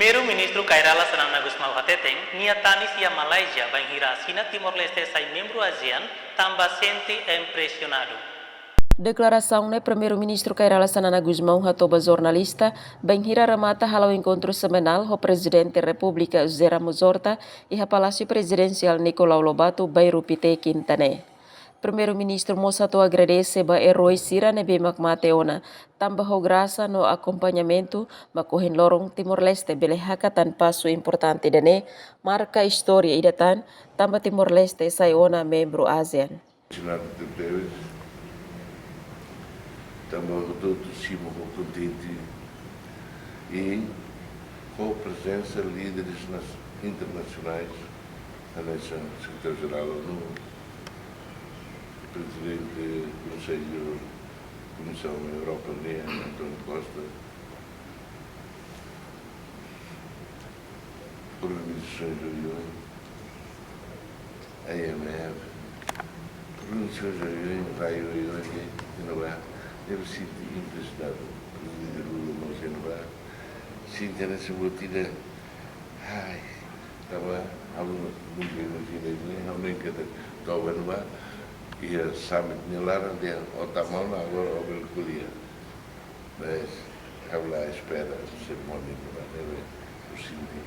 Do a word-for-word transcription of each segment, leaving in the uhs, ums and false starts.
Primeiru-Ministru Kay Rala Xanana Gusmão hateten, nia tanis iha Malázia bainhira asina Timor-Leste sai membru ASEAN, tanba sente impresionadu. Deklarasaun ne'e Primeiru-Ministru Kay Rala Xanana Gusmão hato'o ba jornalista bainhira remata hala'o enkontru semanál ho Prezidente Repúblika José Ramos Horta iha Palásiu Prezidensiál Nicolau Lobato, Bairru Pité, Kinta ne'e. Primeiru-Ministru mós hato'o agradese ba eroi sira ne'ebé mak mate ona, tanba ho grasa no akompañamentu mak ohin loron Timor-Leste bele hakat tan pasu importante ida-ne'e, marka istória ida tan, tanba Timor-Leste sai ona membru ASEAN. Senhor Guterres, tanba hotu-hotu simu ho kontente i ho prezensa líderes nas-, internasionais, hanesan Sekretáriu Jerál ONU, Prezidente Konsellu Komisaun Europa nian, António Costa, Primeiru-Ministru São João, IMF, Primeiru-Ministru São João, vai, vai, vai, vai, e não vai, deve sentir impressionado. Prezidente Lula, mas não vai. Sente nessa batida, ai, tava, aluno, não tem, não tem, não tem, não tem, que tá, tava no bar, e a summit ne'e laran dehan, ó tama ona, agora ó bele ko'alia. Mas, ha'u la espera serimónia ne'e, ne'ebé, ha'u sente.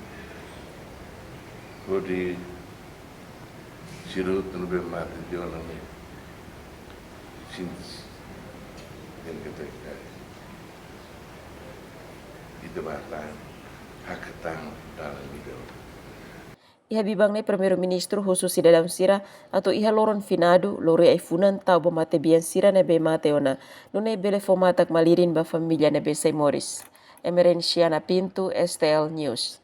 Hodi sira hotu ne'ebé mate tiha ona ne'e, sente, tenke ter. Ita bá tan, hakat tan, dalan ida. Iha biban ne'e Primeiru-Ministru husu sidadaun sira atu iha loron finadu, lori ai-funan tau ba matebian sira ne'ebé mate ona, nune'e bele fó matak-malirin ba família ne'ebé sai moris. Emerenciana Pinto, STL News.